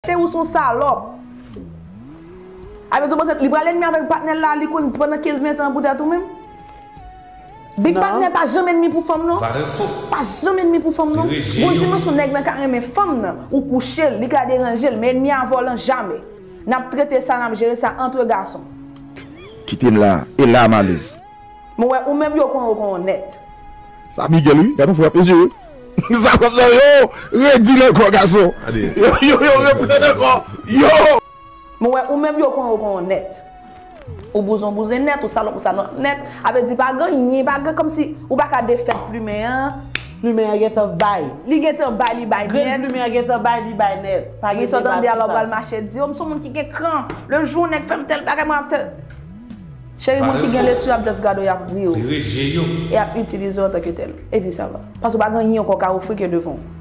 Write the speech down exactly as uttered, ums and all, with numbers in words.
Cheri, ou se yon salòp. Avè di w panse li pral ènmi avèk patnè l la, li konn pandan kenz ven tan poutèt ou menm. Big patnè pa janm ènmi pou fanm non. Pa janm ènmi pou fanm non. Bon, di mwen si yon nèg nan ka renmen fanm nan, ou kouche l, li ka deranje l, men ènmi a vòlan jamè. N ap trete sa, n ap jere sa antre gason. Kite m la, e la m alèz. Mwen wè ou menm yo konn ou konn nèt. Sa Miguel wi, gade yon frè ap jere. Sa frè sa yo redi l ankò gason. Yo yo yo reprann ankò. Yo. Mwen wè ou menm yo konn ou konn nèt. Ou bouzon bouzen nèt, ou salòp ou salòp nèt. Avè di pa gen anyen, pa gen kòmsi ou pa ka defèt plimen an. Plimen an gentan bay. Li gentan bay, li bay nèt. Grenn plimen an gentan bay, li bay nèt. Pa gen deba sou sa. Wi, sa w tande a la w pral mache di, o m se yon moun ki gen kran. Le jou yon nèg fè m tèl bagay, mwen ap tèl. Cheri, moun ki gen lespri ap just gade w, y ap ri w. Li reje yo. E ap itilize w antanke tèl. Epi sa va. Paske w pa gen anyen ankò w ka ofri ke devan w.